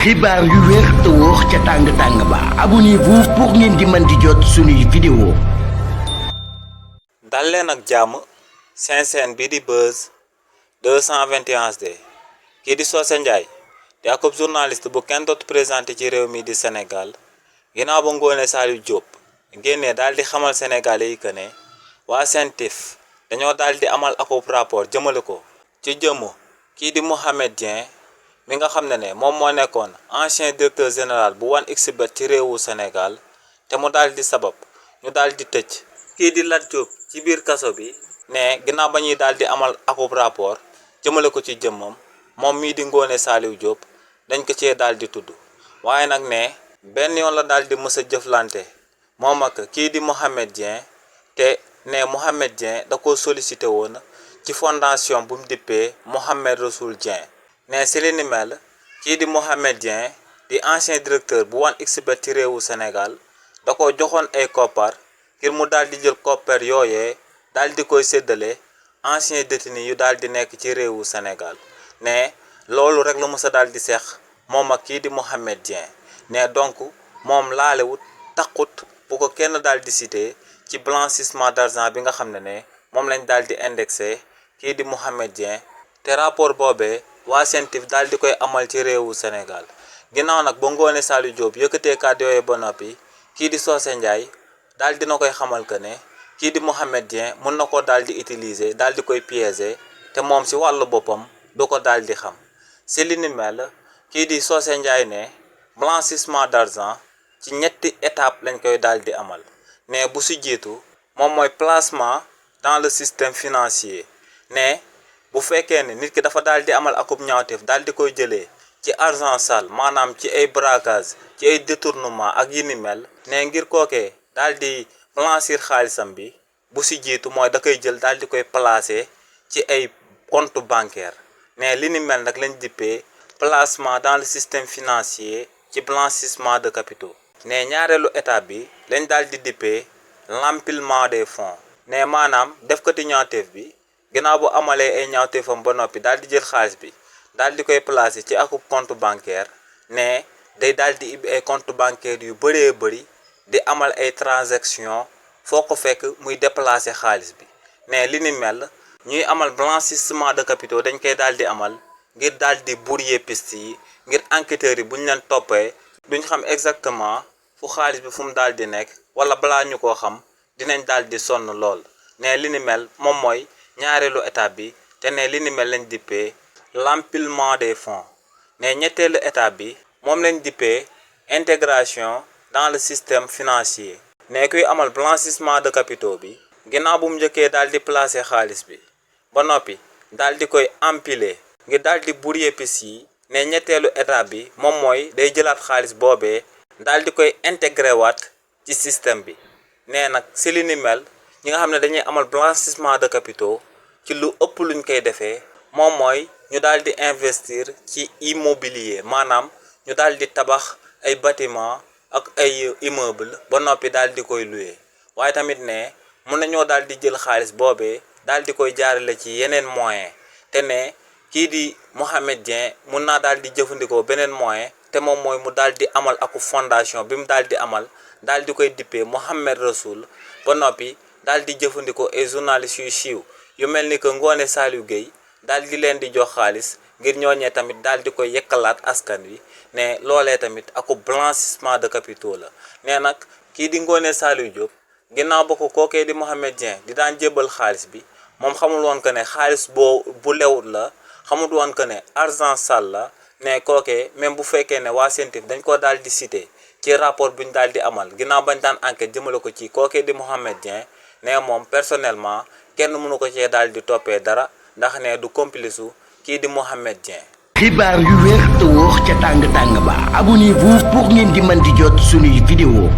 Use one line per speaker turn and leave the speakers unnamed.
xibaar yu wér te wóor ca tàng ba abonnez-vous pour ngeen di mën di jot suñuy vidéo.
dal leen ak jàmm seen chaîne bi di Buzz 221HD kii di Socé Ndiaye di ak journaliste bu kenn dootu présenté ci réew mi di Sénégal ginnaaw ba Ngoné Saliou Diop génnee daal di xamal sénégalais yi que ne waa CENTIF dañoo daal di amal akub rapport jëmale ko ci jëmm kii di Mouhamed Dieng mi nga xam ne moom moo nekkoon ancien directeur général bu 1xBet ci réewu Sénégal te mu daal di sabab ñu daal di tëj kii di Lat Diop ci biir kaso bi ne ginnaaw ba ñuy daal di amal akub rapport jëmale ko ci jëmmam moom mii di Ngoné Saliou Diop dañ ko cee daal di tudd waaye nag ne benn yoon la daal di mës a jëflante moom ak kii di Mouhamed Dieng te ne Mouhamed Dieng da ko sollicité woon ci fondation bu mu dippee Mohamed Rassoul Dieng ne si li ni mel kii di Mouhamed Dieng di ancien directeur bu 1xBet ci réewu Sénégal da ko joxoon ay koppar ngir mu daal di jël koppar yooyee daal di koy séddale ancien détenu yu daal di nekk ci réewu Sénégal ne loolu rek la mës a daal di seex moom ak kii di Mouhamed Dieng ne donc moom laalewut taqut bu ko kenn daal di cité ci blanchissement d'argent bi nga xam ne moom lañ daal di indexé kii di Mouhamed Dieng te rapport boobee waa CENTIF daal di koy amal ci réewu Sénégal ginnaaw nag ba Ngoné Saliou Diop yëkkatee kàddu yooyu ba noppi kii di Socé Ndiaye daal dina koy xamal que ne kii di Mouhamed Dieng mun na ko daal di utiliser daal di koy piéger te moom si wàllu boppam du ko daal di xam si li ni mel kii di Socé Ndiaye ne blanchissement d'argent ci ñetti étape lañ koy daal di amal ne bu si jiitu moom mooy placement dans le système financier ne bu fekkee ne nit ki dafa daal di amal akub ñaawteef daal di koy jëlee ci argent sale maanaam ci ay braquage ci ay détournement ak yi ni mel ne ngir kookee daal di blanchir xaalisam bi bu si jiitu mooy da koy jël daal di koy placer ci ay compte bancaire ne li ni mel nag lañ dippee placement dans le système financier ci blanchissement de capitaux ne ñaareelu étape bi lañ daal di dippee l'empilement des fonds ne maanaam def kati ñaawteef bi ginnaaw bu amalee ay ñaawteefam ba noppi daal di jël xaalis bi daal di koy placer ci akub compte bancaire ne day daal di ibbi ay compte bancaire yu bëree bëri di amal ay transaction foo ko fekk muy déplacer xaalis bi ne li ni mel ñuy amal blanchissement de capitaux dañ koy daal di amal ngir daal di brouiller piste yi ngir enquêteurs yi bu ñu leen toppee duñ xam exactement fu xaalis bi fu mu daal di nekk wala balaa ñu koo xam dinañ daal di sonn lool ne li ni mel moom mooy ñaareelu étape bi te ne li ni mel lañ dippee l'empilement des fonds ne ñetteelu étape bi moom lañ dippee intégration dans le système financier ne kuy amal blanchissement de capitaux bi ginnaaw bu mu njëkkee daal di placer xaalis bi ba noppi daal di koy empiler ngir daal di brouiller piste yi ne ñetteelu étape bi moom mooy day jëlaat xaalis boobee daal di koy intégré waat ci système bi ne nag si li ni mel ñi nga xam ne dañuy amal blanchissement de capitaux ci lu ëpp luñ koy defee moom mooy ñu daal di investir ci immobilier maanaam ñu daal di tabax ay bâtiment ak ay immeuble ba noppi daal di koy louer waaye tamit ne mun nañoo daal di jël xaalis boobee daal di koy jaarale ci yeneen moyen te ne kii di Mouhamed Dieng mun naa daal di jëfandikoo beneen moyen te moom mooy mu daal di amal aku fondation bi mu daal di amal daal di koy dippee Mohamed Rassoul ba noppi daal di jëfandikoo ay journalistes yu siiw yu mel ni que Ngoné Saliou Gueye daal di leen di jox xaalis ngir ñooñee tamit daal di koy yekkalaat askan wi ne loolee tamit aku blanchissement de capitaux la ne nag kii di Ngoné Saliou Diop ginnaaw ba ko kookee di Mouhamed Dieng di daan jébbal xaalis bi moom xamul woon que ne xaalis bu lewut la xamul woon que ne argent sale la ne kookee même bu fekkee ne waa CENTIF dañ ko daal di cité ci rapport bu ñu daal di amal ginnaaw bañ daan enquête jëmale ko ci kookee di Mouhamed Dieng ne moom personnellement kenn mënu ko cee daal di toppee dara ndax ne du complice kii di Mouhamed Dieng.
xibaar yu wér te wóor ca tàng ba abonnez-vous pour ngeen di mën di jot suñuy vidéo.